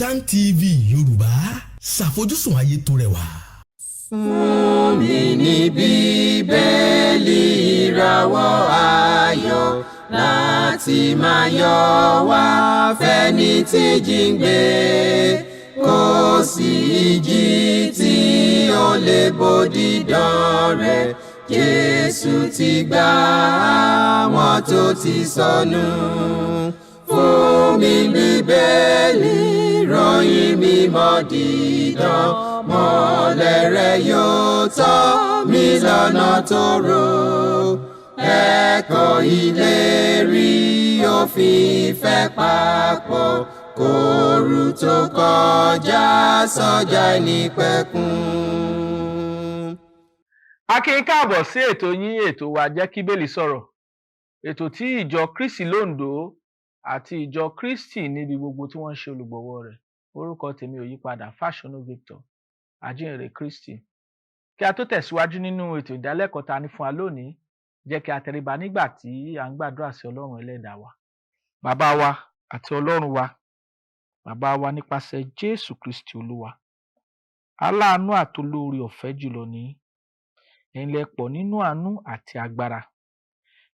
Kaftan TV Yorùbá, ṣàfojúsùn ayé tó rẹwà. Fún mi ní Bíbélì, ìràwọ̀ ayọ̀ láti máa yọ wá fẹ́ni tí jíǹgbé. Kò sí ìjì tí ó lè bòdìdán rẹ̀. Jésù ti gbà àwọn tó ti sọnù. Fún mi Bíbélì, ròyìn mímọ́ dídán, mọ́lẹ̀ rẹ̀ yóò tọ́ mi lọ́nà tó rò. Ẹ̀kọ́ ìlérí òfin ìfẹ́ papọ̀ kóoru tó kọjá sọ́jà nípẹ̀kun. A kí yín káàbọ̀ sí ètò yín, ètò wa, Jẹ́ kí Bíbélì Sọ̀rọ̀, ètò tí Ìjọ Kristi Lóǹdó àti Ìjọ Kristi níbi gbogbo tí wọ́n ń ṣe olùgbọ̀wọ́ rẹ̀. Orúkọ tèmi ò yípadà, Fáṣọnù Victor, ajínrere Kristi. Kí a tó tẹ̀síwájú nínú ètò ìdálẹ́kọ̀ọ́ ta ní fún wa lónìí, jẹ́ kí a tẹríba nígbà tí à ń gbàdúrà sí Ọlọ́run Ẹlẹ́dàá wa. Bàbá wa àti Ọlọ́run wa, bàbá wa nípasẹ̀ Jésù Kristi Olúwa, aláàánú àtolóore ọ̀fẹ́ jùlọ ní ẹ̀yin, lẹ pọ̀ nínú àánú àti agbára.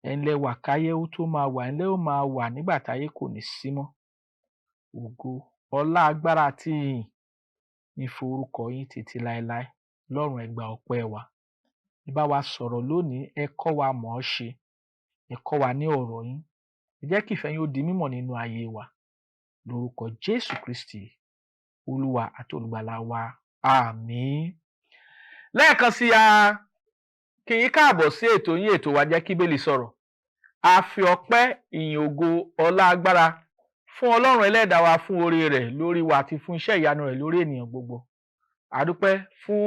Ẹ̀yin lẹ wà káyé ó tó máa wà, ẹ̀yin lẹ ó máa wà nígbà táyé kò ní sí mọ́. Ògo, ọlá, agbára àti ìyìn ní forúkọ yín títí láéláé. Ọlọ́run, ẹ gba ọpẹ́ wa. Ẹ bá wa sọ̀rọ̀ lónìí, ẹ kọ́ wa mọ̀ ọ́ ṣe, ẹ kọ́ wa ní ọ̀rọ̀ yín. Ẹ jẹ́ kí ìfẹ́ yín ó di mímọ̀ nínú ayé wa, lórúkọ Jésù Kristi, Olúwa àti Olùgbàlà wa. Àmín. Lẹ́ẹ̀kan sí, a kí yín káàbọ̀ sí ètò yín, ètò wa, Jẹ́ kí Bíbélì Sọ̀rọ̀. A fi ọpẹ́, ìyìn, ògo, ọlá, agbára fún Ọlọ́run Ẹlẹ́dàá wa fún oore rẹ̀ lórí wa àti fún iṣẹ́ ìyanu rẹ̀ lórí ènìyàn gbogbo. A dúpẹ́ fún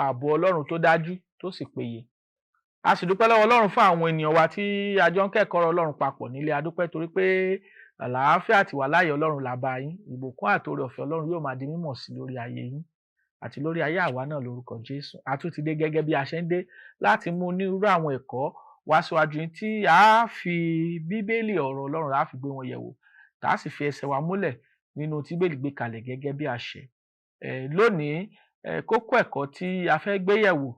ààbò Ọlọ́run tó dájú tó sì péye. A sì dúpẹ́ lọ́wọ́ Ọlọ́run fún àwọn ènìyàn wa tí a jọ ń kẹ́kọ̀ọ́ ọ̀rọ̀ Ọlọ́run papọ̀ nílé. A dúpẹ́ torí pé àlàáfíà àti ìwàláàyè Ọlọ́run là bá yín. Ìbùkún àtòrè ọ̀fẹ́ Ọlọ́run yóò máa di mímọ̀ sí lórí ayé yín àti lórí ayé àwa náà lórúkọ Jésù. A tún ti dé gẹ́gẹ́ bí a ṣe ń dé láti mú onírúurú àwọn ẹ̀kọ́ wá síwájú yín tí a fi Bíbélì, ọ̀rọ̀ Ọlọ́run, a fi gbé wọn yẹ̀wò, tá a sì fi ẹsẹ̀ wa múlẹ̀ nínú tí Bíbélì gbé kalẹ̀ gẹ́gẹ́ bí àṣẹ. Lónìí, kókó ẹ̀kọ́ tí a fẹ́ gbé yẹ̀wò,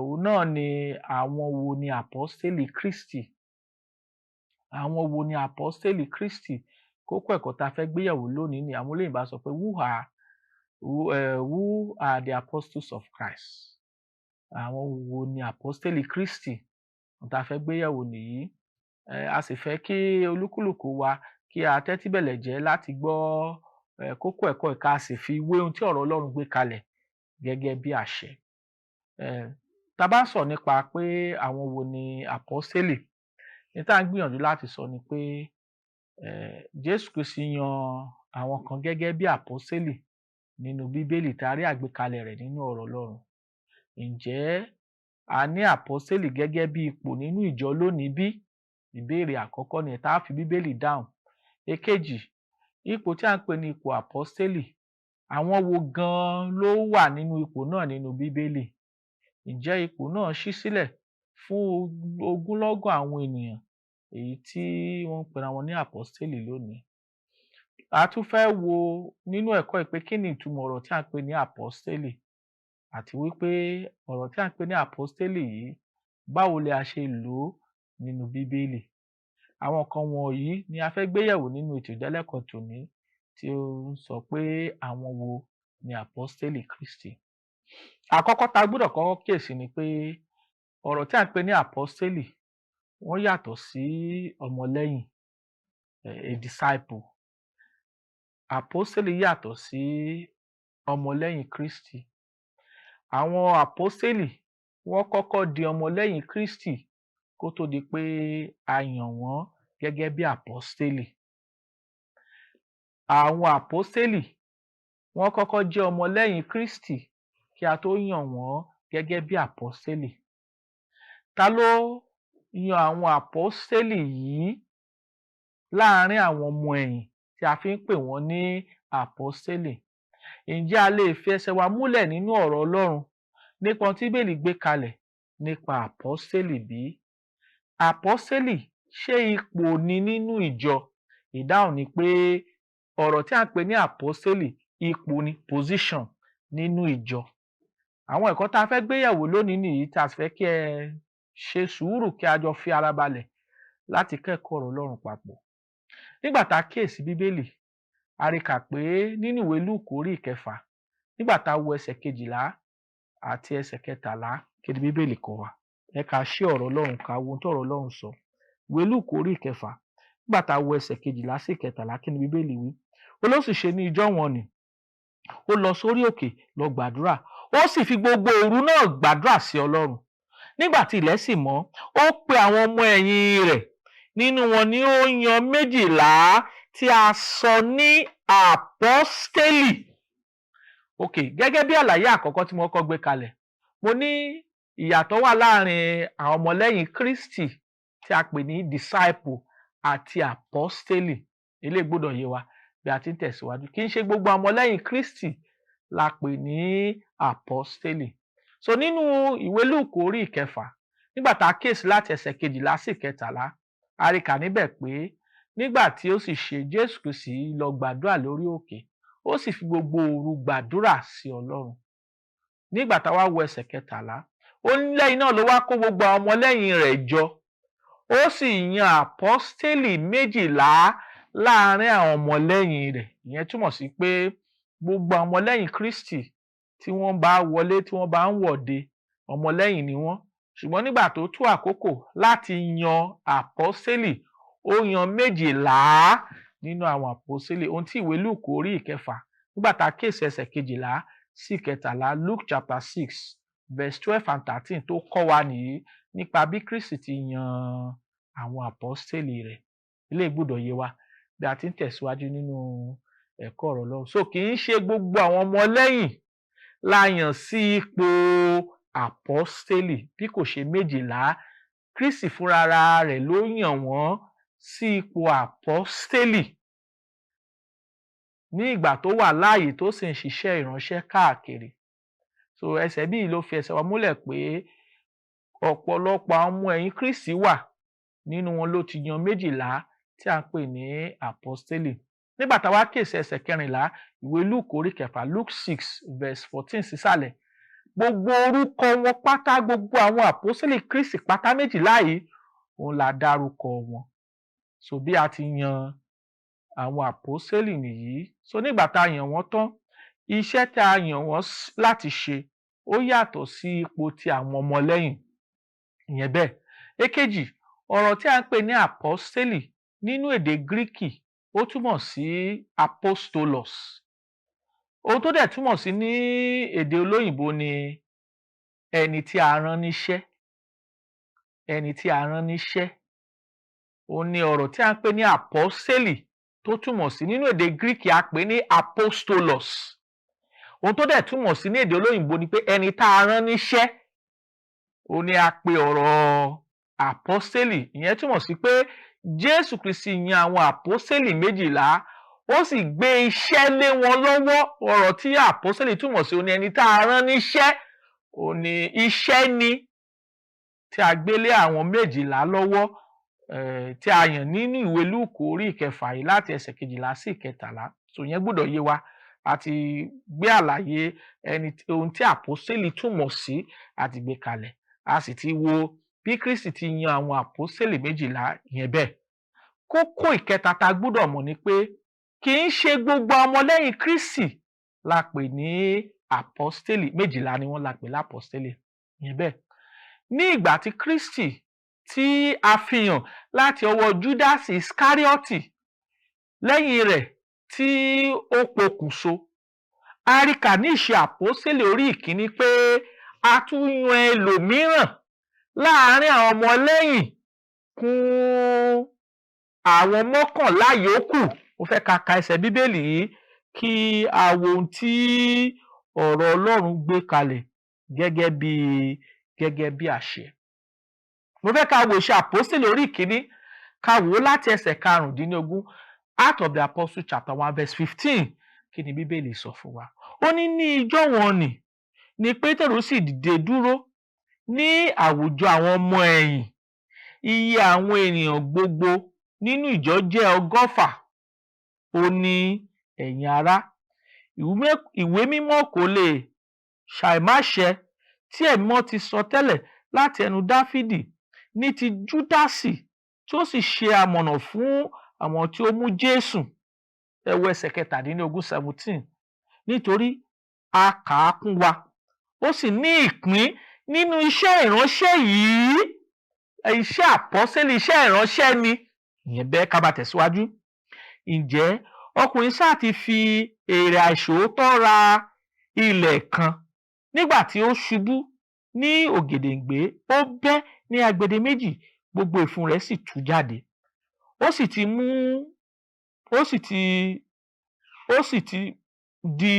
òun náà ni: àwọn wo ni àpọ́stélì Kristi? Àwọn wo ni àpọ́stélì Kristi? Kókó ẹ̀kọ́ tá a fẹ́ gbé yẹ̀wò lónìí ni àwọn olóyìnbó sọ pé who are the apostles of Christ? Àwọn wo ni àpọ́stélì Kristi? Ohun tá a fẹ́ gbé yẹ̀wò nìyí. A sì fẹ́ kí olúkúlùkù wa kí a tẹ́tí bẹ̀lẹ̀jẹ́ láti gbọ́ kókó ẹ̀kọ́ yìí, ká sì fi wé ohun tí ọ̀rọ̀ Ọlọ́run gbé kalẹ̀ gẹ́gẹ́ bí àṣẹ. Tá a bá ń sọ̀rọ̀ nípa pé àwọn wo ni àpọ́stélì, ní tá à ń gbìyànjú láti sọ ni pé Jésù Kristi yan àwọn kan gẹ́gẹ́ bí àpọ́stélì nínú Bíbélì tá a rí àgbékalẹ̀ rẹ̀ nínú ọ̀rọ̀ Ọlọ́run. Ǹjẹ́ a ní àpọ́stélì gẹ́gẹ́ bí ipò nínú ìjọ lónìí bí? Ìbéèrè àkọ́kọ́ nìyẹn tá a fi Bíbélì dáhùn. Èkejì, ipò tí à ń pè ní ipò àpọ́stélì, àwọn wo gan-an ló wà nínú ipò náà nínú Bíbélì? Ǹjẹ́ ipò náà ṣí sílẹ̀ fún ogúnlọ́gọ̀ àwọn ènìyàn èyí tí wọ́n ń pera wọn ní àpọ́stélì lónìí? A tún fẹ́ wo nínú ẹ̀kọ́ yìí pé kí ni ìtumọ̀ ọ̀rọ̀ tí à ń pè ní àpọ́stélì, àti wípé ọ̀rọ̀ tí à ń pè ní àpọ́stélì yìí, báwo ni a ṣe lò ó nínú Bíbélì? Àwọn nǹkan wọ̀nyí ni a fẹ́ gbé yẹ̀wò nínú ètò ìdálẹ́kọ̀ọ́ tòní tí ó ń sọ pé àwọn wo ni àpọ́stélì Kristi. Àkọ́kọ́ tá a gbọ́dọ̀ kọ́kọ́ kíyèsí ni pé ọ̀rọ̀ tí à ń pè ní àpọ́stélì, wọ́n yàtọ̀ sí ọmọlẹ́yìn, a disciple. Àpọ́stélì yàtọ̀ sí ọmọlẹ́yìn Kristi. Àwọn àpọ́stélì, wọ́n kọ́kọ́ di ọmọlẹ́yìn Kristi kó tó di pé a yàn wọ́n gẹ́gẹ́ bí àpọ́stélì. Àwọn àpọ́stélì, wọ́n kọ́kọ́ jẹ́ ọmọlẹ́yìn Kristi kí a tó yàn wọ́n gẹ́gẹ́ bí àpọ́stélì. Ta ló yan àwọn àpọ́stélì yìí láàárín àwọn ọmọ ẹ̀yìn tí a fi ń pè wọ́n ní àpọ́stélì? Ǹjẹ́ a lè fi ẹsẹ̀ wa múlẹ̀ nínú ọ̀rọ̀ Ọlọ́run nípa ohun tí Bíbélì gbé kalẹ̀ nípa àpọ́stélì bí? Àpọ́stélì, ṣé ipò ni nínú ìjọ? Ìdáhùn ni pé Ọ̀rọ̀ tí a ń pè ní àpọ́sítélì, ipò ni, position nínú ìjọ. Àwọn ẹ̀kọ́ tá a fẹ́ gbéyẹ̀wò lónìí nìyí, tá a sì fẹ́ kí ẹ ṣe sùúrù kí a jọ fi ara balẹ̀ láti kẹ́kọ̀ọ́ ọ̀rọ̀ Ọlọ́run papọ̀. Nígbà tá a kíyèsí Bíbélì, a rí kà pé nínú ìwé Lúùkù orí 6, nígbà tá a wo ẹsẹ̀ 12 àti ẹsẹ̀ 13, kí ni Bíbélì kọ́ wa? Ẹ ká ṣí ọ̀rọ̀ Ọlọ́run, ká wo ohun tí ọ̀rọ̀ Ọlọ́run sọ. Ìwé Lúùkù orí 6, nígbà tá a wo ẹsẹ̀ 12 sí 13, kí ni Bíbélì wí? Ó ló sì ṣe ní ijọ́ wọn nì, ó lọ sórí òkè lọ gbàdúrà, ó sì fi gbogbo òru náà gbàdúrà sí Ọlọ́run. Nígbà tí ilẹ̀ sì mọ́, ó pe àwọn ọmọ ẹ̀yìn rẹ̀, nínú wọn ni ó yan 12 tí a sọ ní àpọ́stélì. Ok, gẹ́gẹ́ bí àlàyé àkọ́kọ́ tí mo kọ́kọ́ gbé kalẹ̀, mo ní ìyàtọ̀ wà láàrin àwọn ọmọlẹ́yìn Kristi tí a pè ní disciple àti àpọ́stélì. Eléyìí gbọ́dọ̀ yé wa bí a ti ń tẹ̀síwájú. Kì í ṣe gbogbo àwọn ọmọlẹ́yìn Kristi la pè ní àpọ́stélì. So nínú ìwé Lúùkù orí 6, nígbà tá a kíyèsí láti ẹsẹ̀ 12 sí 13, a rí kà níbẹ̀ pé nígbà tí ó sì ṣe, Jésù Kristi lọ gbàdúrà lórí òkè, ó sì fi gbogbo òru gbàdúrà sí Ọlọ́run. Nígbà tá a wá wo ẹsẹ̀ 13, ó ní lẹ́yìn náà ló wá kó gbogbo àwọn ọmọlẹ́yìn rẹ̀ jọ, ó sì yan àpọ́stélì 12 láàrin àwọn ọmọlẹ́yìn rẹ̀. Ìyẹn túmọ̀ sí pé gbogbo àwọn ọmọlẹ́yìn Kristi tí wọ́n bá wọlé, tí wọ́n bá ń wọ̀de, ọmọlẹ́yìn ni wọ́n. Ṣùgbọ́n nígbà tó tó àkókò láti yan àpọ́stélì, ó yan 12 nínú àwọn àpọ́stélì. Ohun tí ìwé Lúùkù orí 6, nígbà tá a kíyèsí ẹsẹ̀ 12 sí 13, Luke chapter 6 verse 12 and 13, tó kọ́ wa nìyí nípa bí Kristi ti yan àwọn àpọ́stélì rẹ̀. Eléyìí gbọ́dọ̀ yé wa bí a ti ń tẹ̀síwájú nínú ẹ̀kọ́ ọ̀rọ̀ Ọlọ́run. So kì í ṣe gbogbo àwọn ọmọlẹ́yìn la yàn sí ipò àpọ́stélì, bí kò ṣe 12. Kristi fúnra rẹ̀ ló yàn wọ́n sí ipò àpọ́stélì ní ìgbà tó wà láàyè, tó sì ń ṣiṣẹ́ ìránṣẹ́ káàkiri. So ẹsẹ̀ bíi ló fi ẹsẹ̀ wa múlẹ̀ pé ọ̀pọ̀lọpọ̀ àwọn ọmọ ẹ̀yìn Kristi wà, nínú wọn ló ti yan 12 tí à ń pè ní àpọ́stélì. Nígbà tá a wá kíyèsí ẹsẹ̀ 14 ìwé Lúùkù orí 6, Luke 6 verse 14 sísàlẹ̀, gbogbo orúkọ wọn pátá, gbogbo àwọn àpọ́stélì Kristi pátá 12 yìí, òun la dárúkọ wọn. So bí a ti yan àwọn àpọ́stélì nìyí. So nígbà tá a yàn wọ́n tán, iṣẹ́ tí a yàn wọ́n láti ṣe, ó yàtọ̀ sí ipò ti àwọn ọmọlẹ́yìn. Ìyẹn bẹ́ẹ̀. Èkejì, ọ̀rọ̀ tí a ń pè ní àpọ́stélì nínú èdè Gíríkì, ó túmọ̀ sí apostolos. Ohun tó dẹ̀ túmọ̀ sí ní èdè olóyìnbó ni ẹni tí a rán níṣẹ́. Ẹni tí a rán níṣẹ́, òun ni ọ̀rọ̀ tí a ń pè ní àpọ́stélì tó túmọ̀ sí nínú èdè Gíríkì. A pè ní apostolos. Ohun tó dẹ̀ túmọ̀ sí ní èdè olóyìnbó ni pé ẹni tá a rán níṣẹ́, òun ni a pè ọ̀rọ̀ àpọ́stélì. Ìyẹn túmọ̀ sí pé Jésù Kristi yan àwọn àpọ́stélì 12, ó sì gbé iṣẹ́ lé wọn lọ́wọ́. Ọ̀rọ̀ tí àpọ́stélì túmọ̀ sí, òun ni ẹni tá a rán níṣẹ́. Òun ni iṣẹ́ ni tí a gbé lé àwọn 12 lọ́wọ́, tí a yàn nínú ìwé Lúùkù orí 6 yìí láti ẹsẹ̀ 12 sí 13. So ìyẹn gbọ́dọ̀ yé wa. A ti gbé àlàyé ẹni, ohun tí àpọ́stélì túmọ̀ sí, a ti gbé kalẹ̀. A sì ti wo bí Kristi ti yan àwọn àpọ́stélì 12. Ìyẹn bẹ́ẹ̀. Kókó ìkẹta tá a gbọ́dọ̀ mọ̀ ni pé kì í ṣe gbogbo ọmọlẹ́yìn Kristi la pè ní àpọ́stélì. 12 ni wọ́n la pè lápọ́stélì. Ìyẹn bẹ́ẹ̀. Ní ìgbà tí Kristi tí a fi hàn láti ọwọ́ Júdásì Iskáríọ́tì, lẹ́yìn rẹ̀ tí ó pokùnso, a rí kà ní Ìṣe Àpọ́stélì orí 1 pé a tún yan ẹlòmíràn láàárín àwọn ọmọlẹ́yìn kún àwọn 11 yòókù. Mo fẹ́ ká ka ẹsẹ̀ Bíbélì yìí kí a wo ohun tí ọ̀rọ̀ Ọlọ́run gbé kalẹ̀ gẹ́gẹ́ bí àṣẹ. Mo fẹ́ ká wo Ìṣe Àpọ́stélì orí 1, ká wò ó láti ẹsẹ̀ 15. Act of the Apostle chapter 1 verse 15. Kí ni Bíbélì sọ fún wa? Ó ní ní ijọ́ wọn nì ni Pétérù sì dìde dúró ní àwùjọ àwọn ọmọ ẹ̀yìn. Iye àwọn ènìyàn gbogbo nínú ìjọ jẹ́ 120. Ó ní Ẹ̀yin ará, ìwé mímọ́ kò lè ṣàìmáṣẹ tí Ẹ̀mí Mímọ́ ti sọ tẹ́lẹ̀ láti ẹnu Dáfídì ní ti Júdásì, tí ó sì ṣe amọ̀nà fún àwọn tí ó mú Jésù. Ẹ wo ẹsẹ̀ 17, 17. Nítorí a kà á kún wa, ó sì ní ìpín nínú iṣẹ́ ìránṣẹ́ yìí. Iṣẹ́ àpọ́sítélì, iṣẹ́ ìránṣẹ́ ni ìyẹn bẹ́ẹ̀. Ká bá tẹ̀síwájú. Ǹjẹ́ ọkùnrin sáà ti fi èrè àìṣòótọ́ ra ilẹ̀ kan. Nígbà tí ó ṣubú ní ògèdèǹgbé, ó bẹ́ ní agbede méjì, gbogbo ìfun rẹ̀ sì tú jáde. Ó sì ti mú ó sì ti ó sì ti di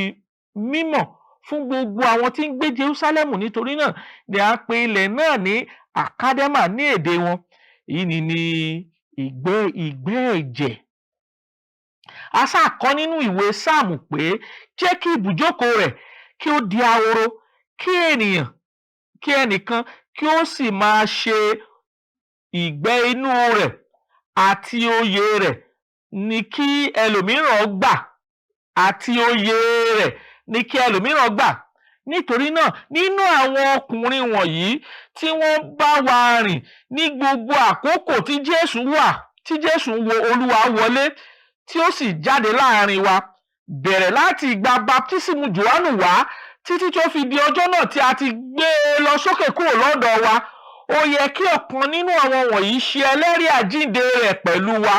mímọ̀ fún gbogbo àwọn tí ń gbé Jerúsálẹ́mù. Nítorí náà ni à ń pe ilẹ̀ náà ní Àkádẹ́mà ní èdè wọn, èyí ni ìgbẹ́ ẹ̀jẹ̀. A sáà kọ nínú ìwé Sáàmù pé, jẹ́ kí ibùjókòó rẹ̀ kí ó di ahoro, kí ènìyàn kí ẹnìkan kí ó sì máa ṣe ìgbẹ́ inú rẹ̀, àti oyè rẹ̀ ní kí ẹlòmíràn gbà, àti oyè rẹ̀ ní kí ẹlòmíràn gbà. Nítorí náà, nínú àwọn ọkùnrin wọ̀nyí tí wọ́n bá wa rìn ní gbogbo àkókò tí Jésù wà, tí Jésù wo Olúwa wọlé, tí ó sì jáde láàrin wa, bẹ̀rẹ̀ láti ìgbà baptísímù Jòhánù wá títí tó fi di ọjọ́ náà tí a ti gbé e lọ sókè kúrò lọ́dọ̀ wa, ó yẹ kí ọ̀kan nínú àwọn wọ̀nyí ṣe ẹlẹ́rìí àjíǹde rẹ̀ pẹ̀lú wa.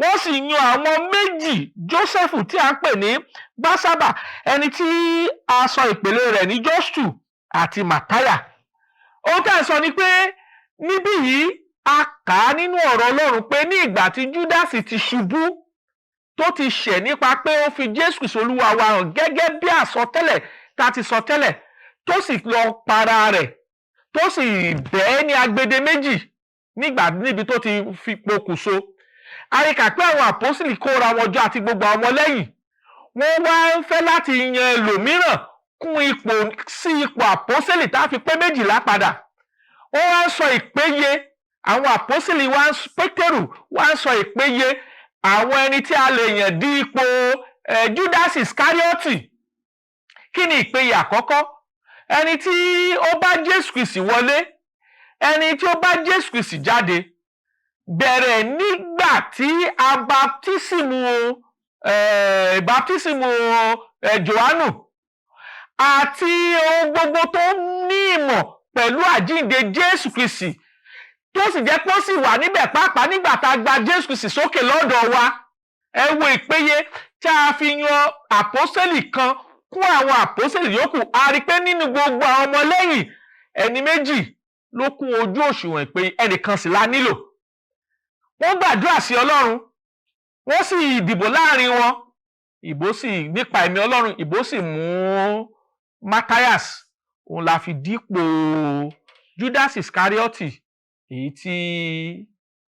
Wọ́n sì yan àwọn méjì, Jósẹ́fù tí a ń pè ní Básábà, ẹni tí a sọ ìpèlè rẹ̀ ní Jọ́stù, àti Màtáyà. Ohun tí a sọ ni pé níbí yìí, a kà á nínú ọ̀rọ̀ Ọlọ́run pé ní ìgbà tí Júdásì ti ṣubú, tó ti ṣẹ̀ nípa pé ó fi Jésù Kristi Olúwa wa hàn gẹ́gẹ́ bí àsọtẹ́lẹ̀ tá a ti sọ tẹ́lẹ̀, tó sì lọ para rẹ̀, tó sì bẹ́ẹ̀ ní agbede méjì nígbà níbi tó ti fi pokùnso, a rí kà pé àwọn àpọ́sítélì kóra wọn jọ àti gbogbo àwọn ọmọlẹ́yìn. Wọ́n wá ń fẹ́ láti yan ẹlòmíràn kún ipò sí ipò àpọ́sítélì tá a fi pé 12 padà. Wọ́n wá ń sọ ìpéye àwọn àpọ́sítélì, wá ń Pétérù wá ń sọ ìpéye àwọn ẹni tí a lè yàn dí ipò Judas Iscarioti. Kí ni ìpéye àkọ́kọ́? Ẹni tí ó bá Jésù Kristi wọlé, ẹni tí ó bá Jésù Kristi jáde, bẹ̀rẹ̀ nígbà tí a baptísìmù Jòhánù, àti ohun gbogbo tó ní ìmọ̀ pẹ̀lú àjíǹde Jésù Kristi, tó sì jẹ́ pé ó sì wà níbẹ̀ pàápàá nígbà tá a gba Jésù Kristi sókè lọ́dọ̀ wa. Ẹ wo ìpéye tí a fi yan àpọ́sítélì kan kún àwọn àpọ́sítélì yòókù. A rí i pé nínú gbogbo àwọn ọmọlẹ́yìn, ẹni méjì ló kún ojú òṣùwọ̀n ìpéye, ẹnìkan sì la nílò. Wọ́n gbàdúrà sí Ọlọ́run, wọ́n sì dìbò láàrin wọn. Ìbò sì nípa ẹ̀mí Ọlọ́run, ìbò sì mú Matthias. Òun la fi dípò Judas Iscarioti, èyí tí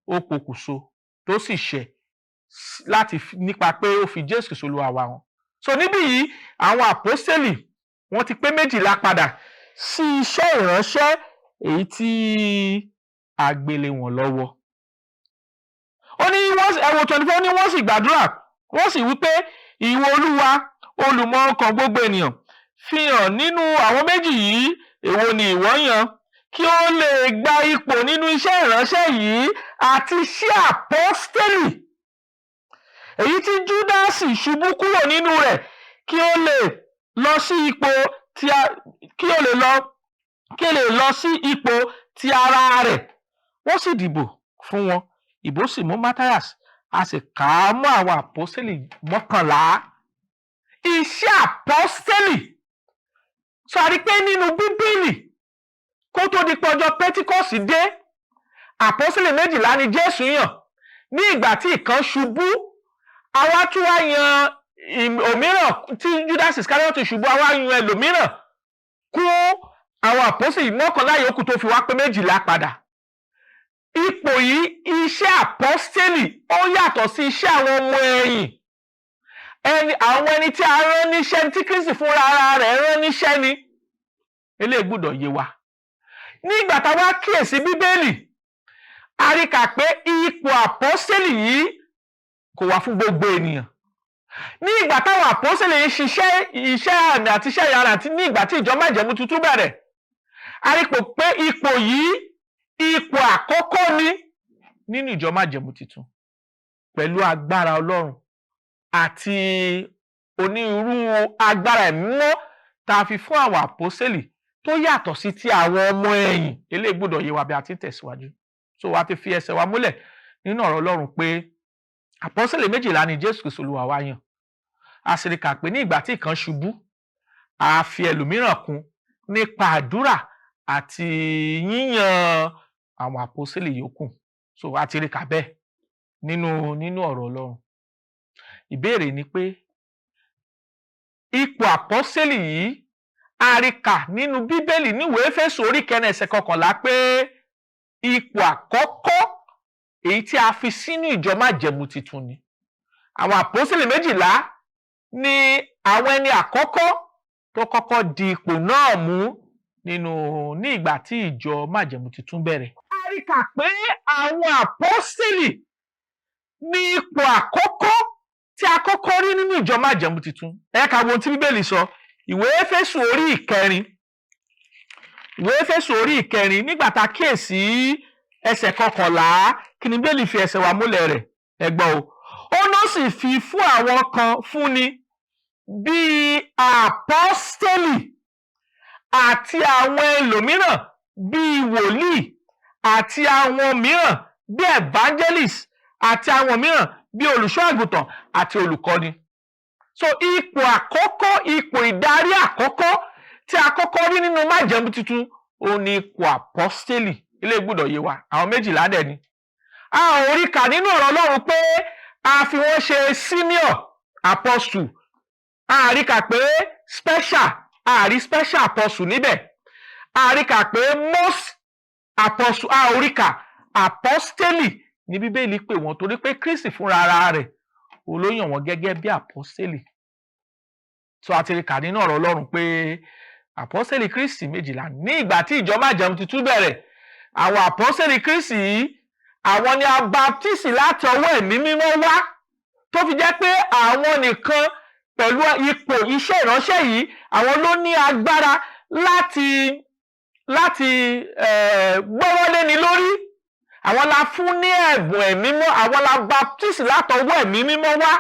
ó pokùnso, tó sì ṣẹ̀ láti nípa pé ó fi Jésù Kristi Olúwa wa hàn. So níbí yìí, àwọn àpọ́sítélì wọ́n ti pé 12 padà sí iṣẹ́ ìránṣẹ́ èyí tí a gbélé wọn lọ́wọ́. Ó ní wọ́n, ẹ wo 24, ní wọ́n sì gbàdúrà, wọ́n sì wí pé, ìwọ Olúwa, olùmọ̀ ọkàn gbogbo ènìyàn, fi hàn nínú àwọn méjì yìí èwo ni ìwọ yàn kí ó lè gba ipò nínú iṣẹ́ ìránṣẹ́ yìí àti iṣẹ́ àpọ́stélì èyí tí Júdásì ṣubú kúrò nínú rẹ̀, kí ó lè lọ sí ipò tí a kí ó lè lọ kí ó lè lọ sí ipò ti ara rẹ̀. Wọ́n sì dìbò fún wọn, ìbò sì mú Matthias, a sì kà á mọ́ àwọn àpọ́stélì 11. Iṣẹ́ àpọ́stélì sọ àrí pé nínú Bíbélì, kó tó di pé ọjọ́ Pentikọ́sì dé, àpọ́stélì 12 ni Jésù yàn. Ní ìgbà tí ìkan ṣubú, àwa tún wá yan òmíràn. Tí Judas Iscariot ṣubú, àwa yan ẹlòmíràn kún àwọn àpọ́stélì 11 yòókù, tó fi wá pé 12 padà. Ipò yìí, iṣẹ́ àpọ́stélì, ó yàtọ̀ sí iṣẹ́ àwọn ọmọ ẹ̀yìn. Ẹni àwọn ẹni tí a rán níṣẹ́, tí Kristi fúnra ara rẹ̀ rán níṣẹ́ ni. Eléyìí gbọ́dọ̀ yé wa. Nígbà tá a wá kíyèsí Bíbélì, a rí kà pé ipò àpọ́stélì yìí kò wà fún gbogbo ènìyàn. Ní ìgbà táwọn àpọ́sẹ̀lẹ̀ ń ṣiṣẹ́ iṣẹ́ àmì àti iṣẹ́ ìyanu àti ní ìgbà tí ìjọ májẹ̀mú tuntun bẹ̀rẹ̀, a rí pò pé ipò yìí, ipò àkọ́kọ́ ni nínú ìjọ májẹ̀mú tuntun, pẹ̀lú agbára Ọlọ́run àti onírúurú agbára ẹ̀mí mọ́ tá a fi fún àwọn àpọ́sẹ̀lì tó yàtọ̀ sí ti àwọn ọmọ ẹ̀yìn. Eléyìí gbọ́dọ̀ yé wa bí a ti ń tẹ̀síwájú. So wa ti fi ẹsẹ̀ wa múlẹ̀ nínú ọ̀rọ̀ Ọlọ́run pé àpọ́sẹ̀lì 12 ni Jésù Kristi Olúwa wa yàn. A sì rí kà pé ní ìgbà tí ìkan ṣubú, a fi ẹlòmíràn kún nípa àdúrà àti yíyan àwọn àpọ́sẹ̀lì yòókù. So a ti rí kà bẹ́ẹ̀ nínú ọ̀rọ̀ Ọlọ́run. Ìbéèrè ni pé ipò àpọ́sẹ̀lì yìí, a rí kà nínú Bíbélì níwèé Éfésù orí 4 ẹsẹ̀ 11 pé ipò àkọ́kọ́ èyí tí a fi sínú ìjọ májẹ̀mú titun ni. Àwọn àpọ́sẹ̀lì 12 ni àwọn ẹni àkọ́kọ́ tó kọ́kọ́ di ipò náà mú nínú ní ìgbà tí ìjọ májẹ̀mú titun bẹ̀rẹ̀. A rí kà pé àwọn àpọ́sẹ̀lì ní ipò àkọ́kọ́ tí a kọ́kọ́ rí nínú ìjọ májẹ̀mú titun. Ẹ ká wo ohun tí Bíbélì sọ. Ìwé Éfésù orí 4, ìwé Éfésù orí 4, nígbà tá a kíyèsí ẹsẹ̀ 11, kí ni Bíbélì fi ẹsẹ̀ wa múlẹ̀ rẹ̀? Ẹ gbọ́ o. Ó náà sì fi fún àwọn kan fúnni bíi àpọ́stélì, àti àwọn ẹlòmíràn bíi wòlíì, àti àwọn mìíràn bíi evangelist, àti àwọn mìíràn bíi olùṣọ́ àgùntàn àti olùkọ́ni. So ipò àkọ́kọ́, ipò ìdarí àkọ́kọ́ tí a kọ́kọ́ rí nínú májẹ̀mú tuntun, òun ni ipò àpọ́stélì. Ilé gbọ́dọ̀ yé wa, àwọn 12 dẹ̀ ni. A ò rí kà nínú ọ̀rọ̀ Ọlọ́run pé a fi wọ́n ṣe senior apostle. A rí kà pé special, a rí special apostle níbẹ̀. A rí kà pé most apostle, a ò rí kà. Apostoli ní Bíbélì pè wọ́n, torí pé Kristi fúnra ara rẹ̀ òun ló yàn wọ́n gẹ́gẹ́ bí apostoli. So a ti rí kà nínú ọ̀rọ̀ Ọlọ́run pé àpọ́sẹ̀lì Kristi 12 ní ìgbà tí ìjọ májẹ̀mú tuntun bẹ̀rẹ̀, àwọn àpọ́sẹ̀lì Kristi yìí, àwọn ni a baptisi láti ọwọ́ ẹ̀mí mímọ́ wá, tó fi jẹ́ pé àwọn nìkan pẹ̀lú ipò iṣẹ́ ìránṣẹ́ yìí, àwọn ló ní agbára láti gbọ́wọ́lé ni lórí. Àwọn la fún ní ẹ̀bùn ẹ̀mí mímọ́, àwọn la baptisi látọwọ́ ẹ̀mí mímọ́ wá.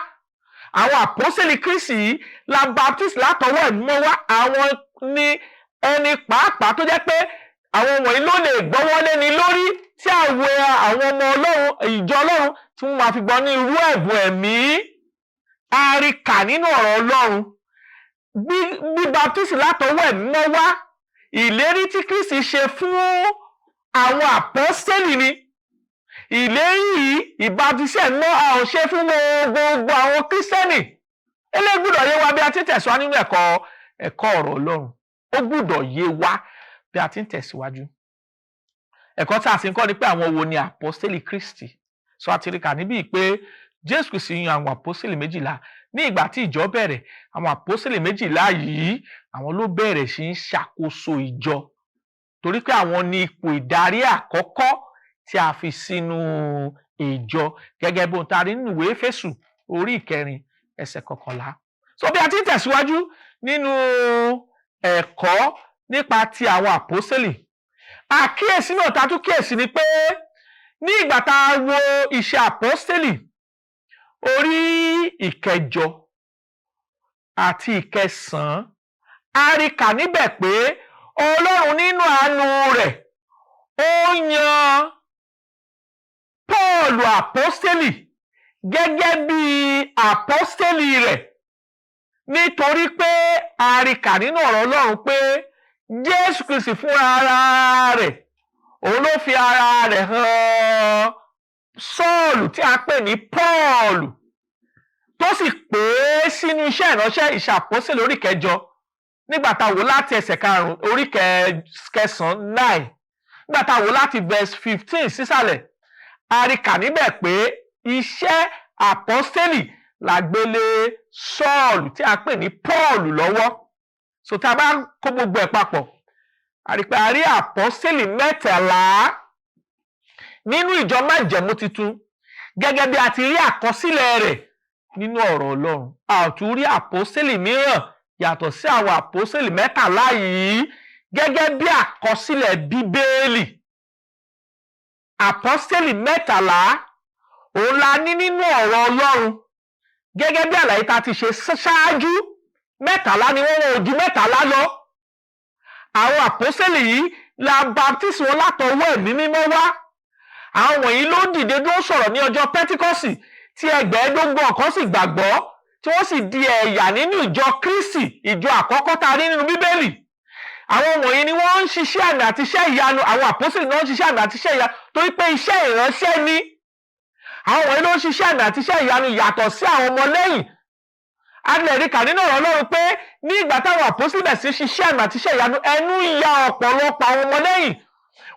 Àwọn àpọ́sẹ̀lì Kristi yìí la baptisi látọwọ́ ẹ̀mí mímọ́ wá. Àwọn ni ẹni pàápàá tó jẹ́ pé àwọn wọ̀nyí ló lè gbọ́wọ́lé ni lórí tí àwọn ọmọ Ọlọ́run, ìjọ Ọlọ́run, tí wọ́n máa fi gbọ́ ní irú ẹ̀bùn ẹ̀mí. A rí kà nínú ọ̀rọ̀ Ọlọ́run bí baptisi látọwọ́ ẹ̀mí mímọ́ wá, ìlérí tí Kristi ṣe fún àwọn àpọ́sẹ̀lì ni. Ìlérí yìí, ìbaptisí ẹ̀mí mímọ́, a ò ṣe fún gbogbo àwọn Kírísítẹ́nì. Eléyìí gbọ́dọ̀ yé wa bí a ti ń tẹ̀síwájú nínú ẹ̀kọ́ ọ̀rọ̀ Ọlọ́run. Ó gbọ́dọ̀ yé wa bí a ti ń tẹ̀síwájú. Ẹ̀kọ́ tí a sì ń kọ́ ni pé àwọn wo ni àpọ́sítélì Kristi. So a ti rí kà níbí pé Jésù Kristi yan àwọn àpọ́sítélì 12 ní ìgbà tí ìjọ bẹ̀rẹ̀. Àwọn àpọ́sítélì 12 yìí, àwọn ló bẹ̀rẹ̀ sí ń ṣàkóso ìjọ, torí pé àwọn ní ipò ìdarí àkọ́kọ́ tí a fi sínú ìjọ, gẹ́gẹ́ bí ohun tá a rí nínú ìwé Éfésù orí 4 ẹsẹ̀ 11. So bí a ti ń tẹ̀síwájú nínú ẹ̀kọ́ nípa ti àwọn àpọ́sítélì, àkíyèsí náà tá a tún kíyèsí ni pé ní ìgbà tá a wo iṣẹ́ àpọ́sítélì orí 8 àti 9, a rí kà níbẹ̀ pé Ọlọ́run nínú àánú rẹ̀, ó yan Pọ́ọ̀lù àpọ́sítélì gẹ́gẹ́ bí àpọ́sítélì rẹ̀, nítorí pé a rí kà nínú ọ̀rọ̀ Ọlọ́run pé Jésù Kristi fúnra ara rẹ̀, òun ló fi ara rẹ̀ hàn Sọ́ọ̀lù tí a pè ní Pọ́ọ̀lù, tó sì pè é sínú iṣẹ́ ìránṣẹ́. Ìṣàpọ́sítélì orí 8, nígbà tá a wò láti ẹsẹ̀ 5, orí 9, 9, nígbà tá a wò láti verse 15 sísàlẹ̀, a rí kà níbẹ̀ pé iṣẹ́ àpọ́sítélì la gbé lé Sọ́ọ̀lù tí a pè ní Pọ́ọ̀lù lọ́wọ́. So tá a bá kó gbogbo ẹ̀ papọ̀, a rí pé a rí àpọ́sítélì 13 nínú ìjọ májẹ̀mú titun, gẹ́gẹ́ bí a ti rí àkọsílẹ̀ rẹ̀ Nínú ọ̀rọ̀ Ọlọ́run, a ò tún rí àpọ́sítélì mìíràn yàtọ̀ sí àwọn àpọ́sítélì 13 yìí gẹ́gẹ́ bí àkọsílẹ̀ Bíbélì. Àpọ́sítélì 13 òun la ní nínú ọ̀rọ̀ Ọlọ́run gẹ́gẹ́ bí àlàyé tá a ti ṣe ṣáájú. 13 ni wọ́n, wọn ò ju 13 lọ. Àwọn àpọ́sítélì yìí la baptisi wọn látọwọ́ Ẹ̀mí Mímọ́ wá. Àwọn wọ̀nyí ló dìde dúró sọ̀rọ̀ ní ọjọ́ Pẹ́tíkọ́sì, tí 25,000 kan sì gbàgbọ́, tí wọ́n sì di ẹ̀yà nínú ìjọ Kristi, ìjọ àkọ́kọ́ tá a rí nínú Bíbélì. Àwọn wọ̀nyí ni wọ́n ń ṣiṣẹ́ àmì àti iṣẹ́ ìyanu. Àwọn àpọ́sítélì náà ń ṣiṣẹ́ àmì àti iṣẹ́ ìyanu, torí pé iṣẹ́ ìránṣẹ́ ni. Àwọn wọ̀nyí ló ń ṣiṣẹ́ àmì àti iṣẹ́ ìyanu yàtọ̀ sí àwọn ọmọlẹ́yìn. Adìrẹ̀ríkà nínú ọ̀rọ̀ Ọlọ́run pé ní ìgbà táwọn àpọ́sítélì bẹ̀rẹ̀ sí ṣiṣẹ́ àmì àti iṣẹ́ ìyanu, ẹnu ya ọ̀pọ̀lọpọ̀ àwọn ọmọlẹ́yìn,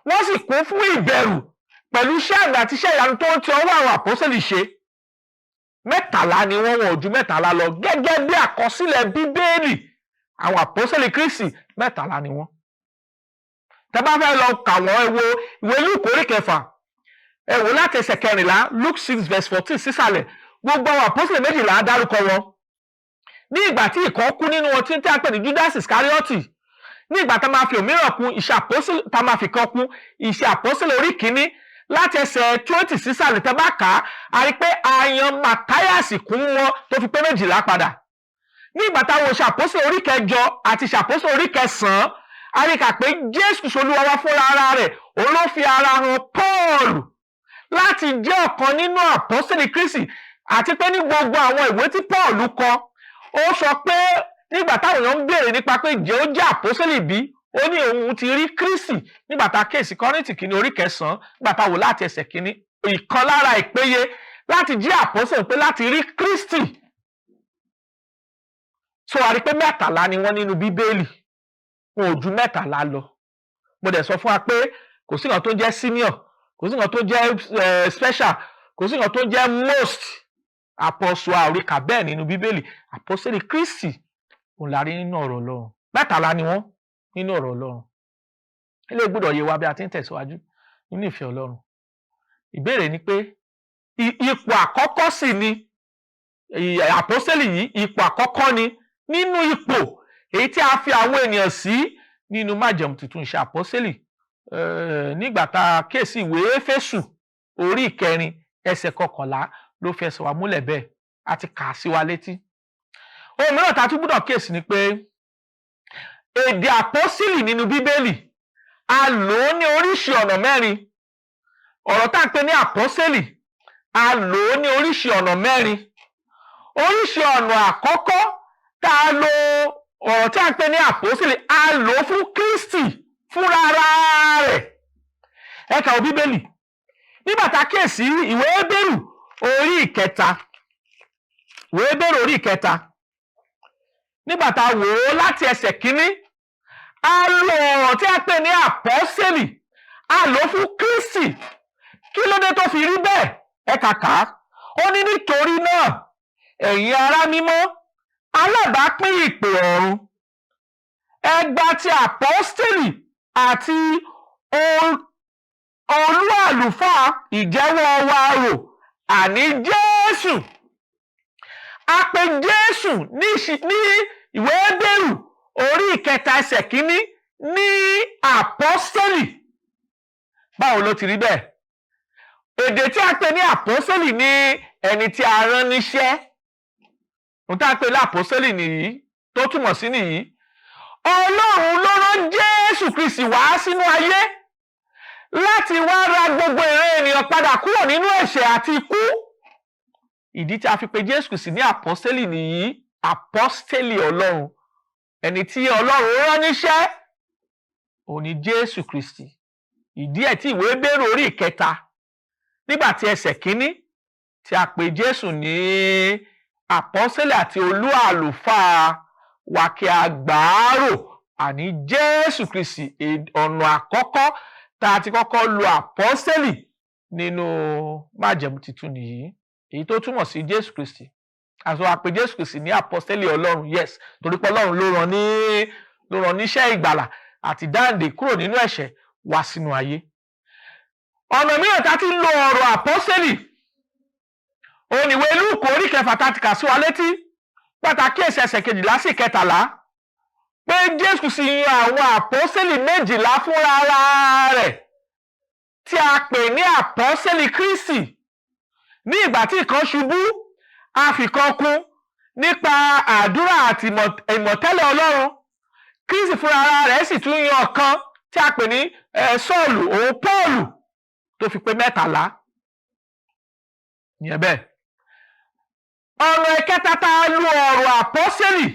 wọ́n sì kún fún ìbẹ̀rù pẹ̀lú iṣẹ́ àmì àti iṣẹ́ ìyanu tó ń ti ọwọ́ àwọn àpọ́sítélì ṣe. 13 ni wọ́n, wọn ò ju 13 lọ gẹ́gẹ́ bí àkọsílẹ̀ Bíbélì. Àwọn àpọ́sítélì Kristi, 13 ni wọ́n. Tẹ́ bá fẹ́ lọ kà wọ́n, ẹ wo ìwé Lúùkù orí 6, ẹ wò láti ẹsẹ̀ 14, Luke 6 verse 14 sísàlẹ̀. Gbogbo àwọn àpọ́sítélì 12 dárúkọ wọn. Ní ìgbà tí ìkan kú nínú wọn tí a pè ní Judas Iscariot, ní ìgbà tá a máa fi òmíràn kún, iṣẹ́ àpọ́sítélì, tá a máa fi kan kún, iṣẹ́ àpọ́sítélì orí 1 láti ẹsẹ̀ 20 sísàlẹ̀, tẹ́ bá kà á, a rí pé a yan Matthias kún wọn tó fi pé 12 padà. Ní ìgbà táwọn ṣe àpọ́sítélì orí 8 àti ṣàpọ́sítélì orí 9, a rí kà pé Jésù Olúwa wá fúnra ara rẹ̀, òun ló fi ara hàn Paul láti jẹ́ ọ̀kan nínú àpọ́sítélì Kristi, àti pé ní gbogbo àwọn ìwé tí Paul kọ, ó sọ pé nígbà táwọn èèyàn ń béèrè nípa pé jẹ́ ó jẹ́ àpọ́sítélì bí, ó ní òun ti rí Kristi. Nígbà tá a kéèsì Kọ́ríńtì kìíní orí 9, nígbà tá a wò láti ẹsẹ̀ 1, ìkan lára ìpéye láti jẹ́ àpọ́sítélì pé láti rí Kristi. So a rí pé 13 ni wọ́n nínú Bíbélì, wọn ò ju 13 lọ. Mo dẹ̀ sọ fún wa pé kò sí nǹkan tó jẹ́ senior, kò sí nǹkan tó jẹ́ special, kò sí nǹkan tó jẹ́ most apostle. Àríkà bẹ́ẹ̀ nínú Bíbélì. Àpọ́sítélì Kristi òun la rí nínú ọ̀rọ̀ Ọlọ́run. 13 ni wọ́n nínú ọ̀rọ̀ Ọlọ́run. Ilé gbọ́dọ̀ yé wa bí a ti ń tẹ̀síwájú nínú ìfẹ́ Ọlọ́run. Ìbéèrè ni pé ipò àkọ́kọ́ sì ni àpọ́sítélì yìí. Ipò àkọ́kọ́ ni nínú ipò èyí tí a fi àwọn ènìyàn sí nínú májẹ̀mú tuntun, iṣẹ́ àpọ́sítélì. Nígbà tá a kíyèsí ìwé Éfésù orí 4 ẹsẹ̀ 11 ló fẹsẹ̀ wá múlẹ̀ bẹ́ẹ̀, a ti kà á sí wa létí. Ohun mìíràn tá a tún gbọ́dọ̀ kíyèsí ni pé èdè àpọ́sítélì nínú Bíbélì, a lò ó ní oríṣi ọ̀nà mẹ́rin. Ọ̀rọ̀ tá à ń pè ní àpọ́sítélì, a lò ó ní oríṣi ọ̀nà mẹ́rin. Oríṣi ọ̀nà àkọ́kọ́ tá a lo ọ̀rọ̀ tí a ń pè ní àpọ́sítélì, a lò ó fún Kristi fúnra ara rẹ̀. Ẹ kà ó Bíbélì nígbà tá a kíyèsí ìwé Hébérù orí 3, ìwé Hébérù orí 3, nígbà tá a wò ó láti ẹsẹ̀ 1, a lo ọ̀rọ̀ tí a pè ní àpọ́sítélì, a lò ó fún Kristi. Kí ló dé tó fi rí bẹ́ẹ̀? Ẹ kàkà ó ní, "Nítorí náà, ẹ̀yin ará mímọ́, alábàápín ìpè ọ̀run, ẹ gba ti àpọ́sítélì àti olú àlùfáà ìjẹ́wọ́ wa rò, àní Jésù." A pè Jésù ní ìwé Hébérù orí 3 ẹsẹ̀ 1 ní àpọ́sítélì. Báwo ló ti rí bẹ́ẹ̀? Èdè tí a pè ní àpọ́sítélì ní ẹni tí a rán níṣẹ́. Ohun tí a pè ní àpọ́sítélì nìyí, tó túmọ̀ sí nìyí. Ọlọ́run ló rán Jésù Kristi wá sínú ayé láti wá ra gbogbo ìran ènìyàn padà kúrò nínú ẹ̀ṣẹ̀ àti ikú. Ìdí tí a fi pe Jésù Kristi ní àpọ́sítélì nìyí, àpọ́sítélì Ọlọ́run, ẹni tí Ọlọ́run rán níṣẹ́, òun ni Jésù Kristi. Ìdí ẹ̀ tí ìwé Hébérù orí 3, nígbà tí ẹsẹ̀ 1, tí a pè Jésù ní àpọ́sítélì àti olú àlùfáà wa, kí a gbàárò, àní Jésù Kristi. Ọ̀nà àkọ́kọ́ tá a ti kọ́kọ́ lo àpọ́sítélì nínú májẹ̀mú tuntun nìyí, èyí tó túmọ̀ sí Jésù Kristi. Àti wàá pè Jésù Kristi ní àpọ́sítélì Ọlọ́run, yes, torí pé Ọlọ́run ló rán níṣẹ́ ìgbàlà àti dáǹdè kúrò nínú ẹ̀ṣẹ̀ wá sínú ayé. Ọ̀nà mìíràn tá a ti ń lo ọ̀rọ̀ àpọ́sítélì Òun ìwé Lúùkù orí kẹfà tá a ti kà sí wa létí, pàtàkì ẹsẹ̀ 12 sí 13, pé Jésù sì yan àwọn àpọ́sẹ́lì 12 fúnra ara rẹ̀ tí a pè ní àpọ́sẹ́lì Kristi. Ní ìgbà tí ìkan ṣubú, a fi kan kún nípa àdúrà àti ìmọ̀tẹ́lẹ̀ Ọlọ́run. Kristi fúnra ara rẹ̀ sì tún yan ọ̀kan tí a pè ní Sọ́ọ̀lù, òun Pọ́ọ̀lù, tó fi pé 13. Ìyẹn bẹ́ẹ̀. Ọ̀nà ìkẹta tá a lu ọ̀rọ̀ àpọ́sẹ́lì,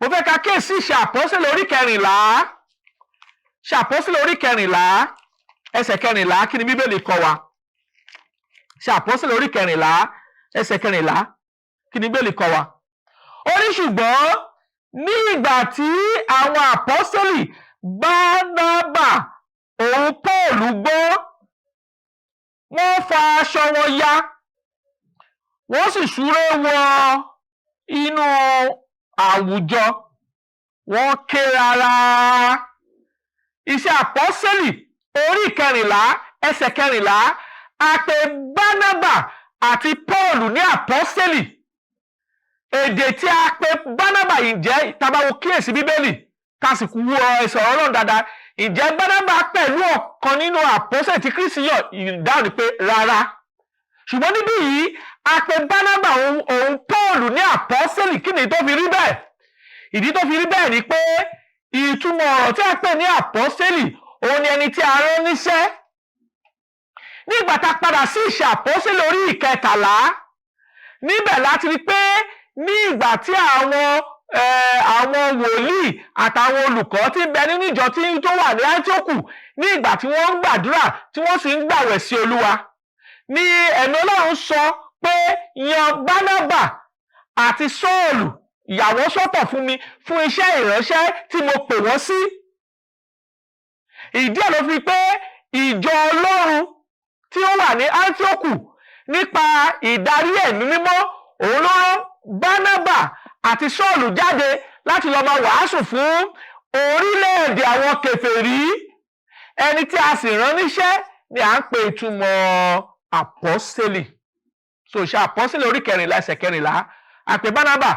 mo fẹ́ ka kíyèsí ìṣe àpọ́sẹ́lì orí 14. Ìṣe àpọ́sẹ́lì orí 14 ẹsẹ̀ 14, kí ni Bíbélì kọ́ wa? Ìṣe àpọ́sẹ́lì orí 14 ẹsẹ̀ 14, kí ni Bíbélì kọ́ wa? Ó ní ṣùgbọ́n ní ìgbà tí àwọn àpọ́sẹ́lì Bánábà òun Pọ́ọ̀lù gbọ́, wọ́n fa aṣọ wọn ya, wọ́n sì súré wọ inú àwùjọ, wọ́n ké rárá. Iṣẹ́ àpọ́sẹ́lì orí 14 ẹsẹ̀ 14, a pè Bánábà àti Pọ́ọ̀lù ní àpọ́sẹ́lì. Èdè tí a pè Bánábà yìí jẹ́, tabawo kíyèsí Bíbélì ká sì wo ẹsẹ̀ Ọlọ́run dáadáa, ǹjẹ́ Bánábà pẹ̀lú ọ̀kan nínú àpọ́sẹ́lì tí Kristi yàn? Ìdáhùn ni pé rárá. Ṣùgbọ́n níbí yìí a pè Bánábà òun Pọ́ọ̀lù ní àpọ́sẹ́lì. Kí ni tó fi rí bẹ́ẹ̀? Ìdí tó fi rí bẹ́ẹ̀ ni pé ìtumọ̀ ọ̀rọ̀ tí a pè ní àpọ́sẹ́lì òun ni ẹni tí a rán níṣẹ́. Nígbà tá a padà sí ìṣe àpọ́sẹ́lì orí 13, níbẹ̀ láti rí pé ní ìgbà tí àwọn wòlíì àtàwọn olùkọ́ tí ń bẹ nínú ìjọ tí tó wà ní Áńtíókù, ní ìgbà tí wọ́n ń gbàdúrà tí wọ́n sì ń gbàwẹ̀ sí Olúwa, ní ẹ̀mí Ọlọ́run sọ pé yan Bánábà àti Sọ́ọ̀lù yà wọ́n sọ́tọ̀ fún mi fún iṣẹ́ ìránṣẹ́ tí mo pè wọ́n sí. Ìdí ẹ̀ ló fi pé ìjọ Ọlọ́run tí ó wà ní Áńtíókù nípa ìdarí ẹ̀mí mímọ́ òun ló rán Bánábà àti Sọ́ọ̀lù jáde láti lọ máa wàásù fún orílẹ̀-èdè àwọn kèfèrí. Ẹni tí a sì rán níṣẹ́ ni à ń pè ìtumọ̀ àpọ́sẹ́lì. So ìṣe àpọ́sẹ́lì orí 14 ẹsẹ̀ 14, a pè Bánábà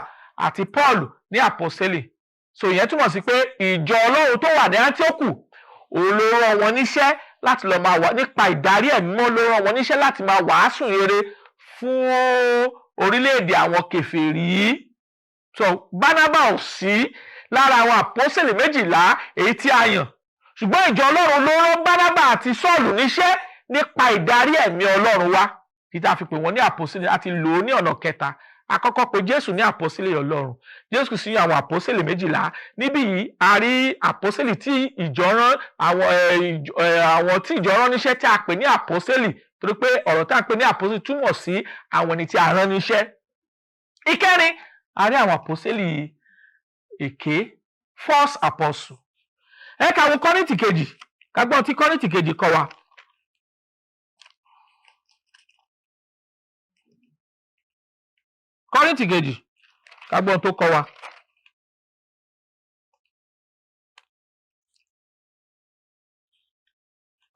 àti Pọ́ọ̀lù ní àpọ́sẹ́lì. So ìyẹn túmọ̀ sí pé ìjọ Ọlọ́run tó wà ní Áńtíókù òun ló rán wọn níṣẹ́ láti lọ máa wà nípa ìdarí ẹ̀mí mímọ́, ló rán wọn níṣẹ́ láti máa wàásù rere fún orílẹ̀-èdè àwọn kèfèrí. So Bánábà ò sí lára àwọn àpọ́sẹ̀lì 12 èyí tí a yàn, ṣùgbọ́n ìjọ Ọlọ́run ló rán Bánábà àti Sọ́ọ̀lù níṣẹ́ nípa ìdarí ẹ̀mí Ọlọ́run wá, kí tá a fi pè wọ́n ní àpọ́sẹ̀lì. Àti lò ó ní ọ̀nà kẹta. Àkọ́kọ́ pé Jésù ní àpọ́sẹ̀lì Ọlọ́run. Jésù sì yan àwọn àpọ́sẹ̀lì 12. Níbí yìí a rí àpọ́sẹ̀lì tí ìjọ rán, àwọn tí ìjọ rán níṣẹ́ tí a pè ní àpọ́sẹ̀lì, torí pé ọ̀rọ̀ tí a pè ní àpọ́sẹ̀lì túmọ̀ sí àwọn ẹni tí a rán níṣẹ́. Ìkẹrin, a rí àwọn àpọ́sẹ̀lì èké, false apostle. Ẹ ká wo Kọ́ríńtì kejì, ká gbọ́n tí Kọ́ríńtì kejì kọ́ wa. Kọ́ríńtì kejì, ká gbọ́n tó kọ́ wa.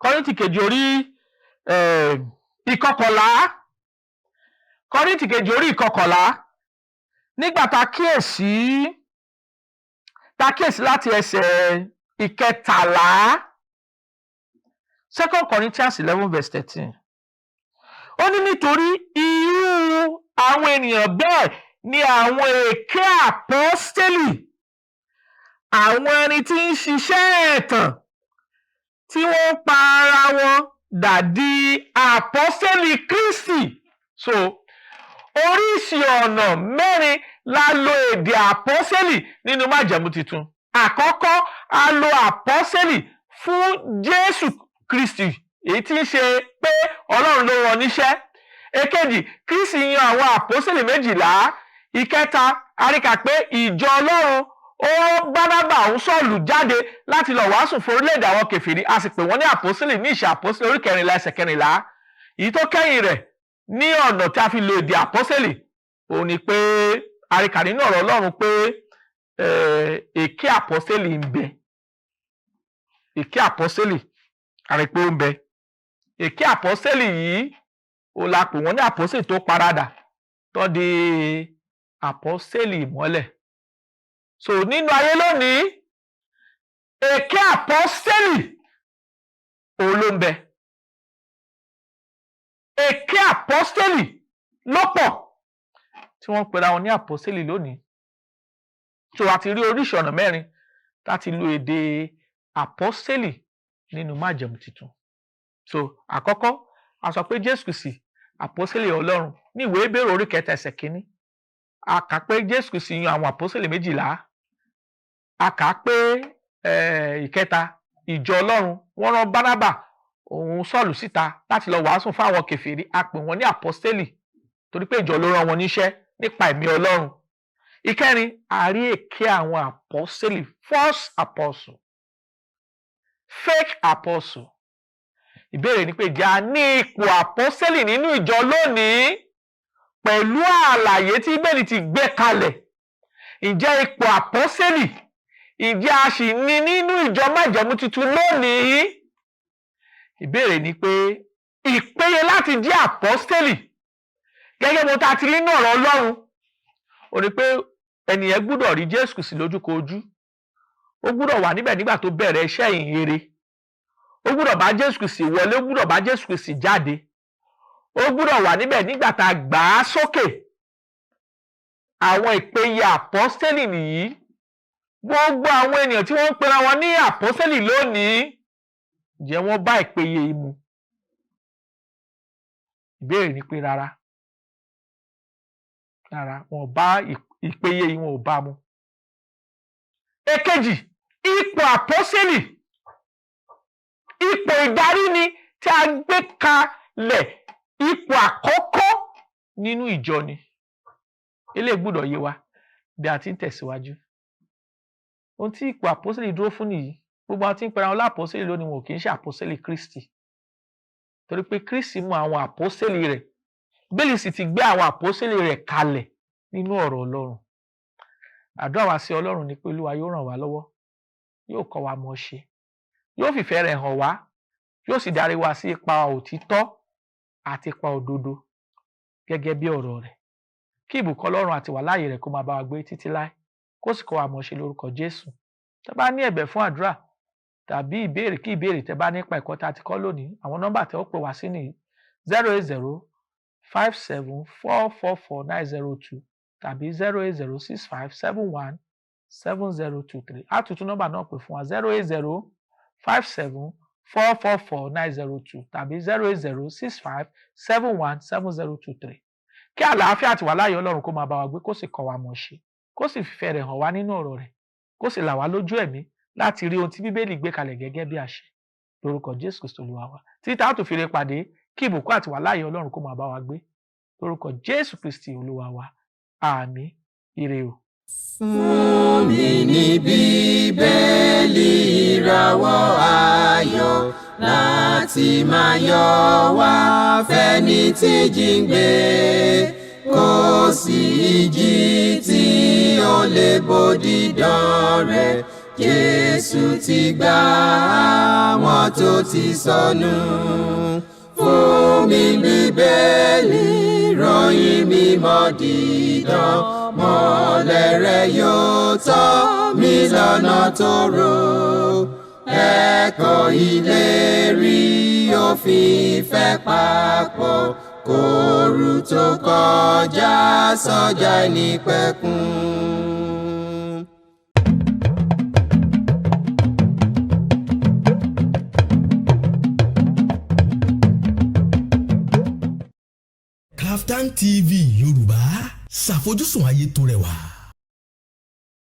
Kọ́ríńtì kejì orí 11. Kọ́ríńtì kejì orí 11. Nígbà tá kíyèsí láti ẹsẹ̀ 13. 2 Corinthians 11 verse 13. Ó ní nítorí irú àwọn ènìyàn bẹ́ẹ̀ ni àwọn èké àpọ́stélì, àwọn ẹni tí ń ṣiṣẹ́ ẹ̀tàn, tí wọ́n ń pa ara wọn dà di àpọ́stélì Kristi. So oríṣi ọ̀nà mẹ́rin la lo èdè àpọ́sẹ́lì nínú májẹ̀mú tuntun. Àkọ́kọ́, a lo àpọ́sẹ́lì fún Jésù Kristi, èyí tí ń ṣe pé Ọlọ́run ló rán níṣẹ́. Èkejì, Kristi yan àwọn àpọ́sẹ́lì 12. Ìkẹta, a rí kà pé ìjọ Ọlọ́run ó rán Bánábà òun Sọ́ọ̀lù jáde láti lọ wàásù fún orílẹ̀-èdè àwọn kèfèrí, a sì pè wọ́n ní àpọ́sẹ́lì ní ìṣe àpọ́sẹ́lì orí 14 ẹsẹ̀ 14. Èyí tó kẹ́yìn rẹ̀ ní ọ̀nà tí a fi lo èdè àpọ́sẹ́lì òun ni pé a rí kà nínú ọ̀rọ̀ Ọlọ́run pé èké àpọ́sẹ́lì ń bẹ. Èké àpọ́sẹ́lì a rí pé ó ń bẹ. Èké àpọ́sẹ́lì yìí Ó la pè wọ́n ní àpọ́sẹ̀lì tó paradà tó di àpọ́sẹ̀lì ìmọ́lẹ̀. So nínú ayé lónìí, èké àpọ́sẹ̀lì òun ló ń bẹ. Èké àpọ́sẹ̀lì ló pọ̀ tí wọ́n ń pera wọn ní àpọ́sẹ̀lì lónìí. So a ti rí oríṣi ọ̀nà mẹ́rin láti lo èdè àpọ́sẹ̀lì nínú májẹ̀mú tuntun. So àkọ́kọ́, a sọ pé Jésù Kristi àpọ́sẹ̀lì Ọlọ́run ní ìwé Hébérù orí 3 ẹsẹ̀ 1. A kà pé Jésù Kristi yan àwọn àpọ́sẹ̀lì 12. A kà pé ìkẹta, ìjọ Ọlọ́run wọ́n rán Bánábà òun Sọ́ọ̀lù síta láti lọ wàásù fún àwọn kèfèrí. A pè wọ́n ní àpọ́sẹ̀lì torí pé ìjọ ló rán wọn níṣẹ́ nípa ẹ̀mí Ọlọ́run. Ìkẹrin, a rí èké àwọn àpọ́sẹ̀lì, false apostle, fake apostle. Ìbéèrè ni pé, ìjà ní ipò àpọ́sẹ̀lì nínú ìjọ lónìí pẹ̀lú àlàyé tí Bíbélì ti gbé kalẹ̀? Ǹjẹ́ ipò àpọ́sẹ̀lì, ǹjẹ́ a sì ní nínú ìjọ májẹ̀mú tuntun lónìí? Ìbéèrè ni pé ìpéye láti jẹ́ àpọ́sẹ̀lì gẹ́gẹ́ bó ta ti rí nínú ọ̀rọ̀ Ọlọ́run, ó ní pé ẹnìyẹn gbúdọ̀ rí Jésù Kristi lójúkojú, ó gbúdọ̀ wà níbẹ̀ nígbà tó bẹ̀rẹ̀ iṣẹ́ ìhìnrere, ó gbúdọ̀ bá Jésù Kristi wọlé, ó gbúdọ̀ bá Jésù Kristi jáde, ó gbúdọ̀ wà níbẹ̀ nígbà tá a gbà á sókè. Àwọn ìpéye àpọ́sítélì nìyí. Gbogbo àwọn ènìyàn tí wọ́n ń pera wọn ní àpọ́sítélì lónìí, ǹjẹ́ wọ́n bá ìpéye yìí mu? Ìbéèrè ni pé rárá, rárá, wọn ò bá ìpéye yìí, wọn ò bá mu. Èkejì, ipò àpọ́sítélì, ipò ìdarí ni tí a gbé kalẹ̀, ipò àkọ́kọ́ nínú ìjọ ni. Eléyìí gbọ́dọ̀ yé wa bí a ti ń tẹ̀síwájú. Ohun tí ipò àpọ́sítélì dúró fún nìyí. Gbogbo àwọn tí ń pera wọn lápọ́sítélì lónìí, wọn ò kì í ṣe àpọ́sítélì Kristi, torí pé Kristi mú àwọn àpọ́sítélì rẹ̀, Bíbélì sì ti gbé àwọn àpọ́sítélì rẹ̀ kalẹ̀ nínú ọ̀rọ̀ Ọlọ́run. Àdúrà wa sí Ọlọ́run ni pé Olúwa yóò ràn wá lọ́wọ́, yóò kọ́ wa mọ̀ ṣe, yóò fìfẹ́ rẹ̀ hàn wá, yóò sì darí wa sí ipa òtítọ́ àti ipa òdodo gẹ́gẹ́ bí ọ̀rọ̀ rẹ̀. Kí ìbùkún Ọlọ́run àti wàláàyè rẹ̀ kó máa bá wa gbé títí láé, kó sì kọ́ wa mọ̀ ṣe lórúkọ Jésù. Tẹ́ bá ní ẹ̀bẹ̀ fún àdúrà tàbí ìbéèrè kí ìbéèrè tẹ́ bá nípa ẹ̀kọ́ tá a ti kọ́ lónìí, àwọn nọ́mbà tẹ́ ó pè wá sí nìyí: 08057444902 tàbí 08065717023. Á tuntun nọ́mbà náà pè fún wa: 08057444902 tàbí 08065717023. Kí àlàáfíà àti wàláàyè Ọlọ́run kó máa bá wa gbé, kó sì kọ́ wa mọ̀ ṣe, kó sì fìfẹ́ rẹ̀ hàn wá nínú ọ̀rọ̀ rẹ̀, kó sì là wá lójú ẹ̀mí láti rí ohun tí Bíbélì gbé kalẹ̀ gẹ́gẹ́ bí àṣẹ, lórúkọ Jésù Kristi Olúwa wa. Títí tá a tún fi re pàdé, kí ìbùkún àti wàláàyè Ọlọ́run kó máa bá wa gbé, lórúkọ Jésù Kristi Olúwa wa. Àmín. Ire o. Fún mi ní Bíbélì ìràwọ̀ ayọ̀ láti máa yọ wá fẹ́ni tí jíǹgbé, kò sí ìjì tí ó lè bòdì dán rẹ̀. Jésù ti gbà àwọn tó ti sọnù. Fún mi Bíbélì ròyìn mímọ́ dídán, mọ́lẹ̀ rẹ̀ yóò tọ́ mi lọ́nà tó rò, ẹ̀kọ́ ìlérí òfin ìfẹ́ papọ̀, kóoru tó kọjá sọ́jà ìnípẹ̀kun. Kaftan TV Yorùbá, ṣàfojúsùn ayé tó rẹwà.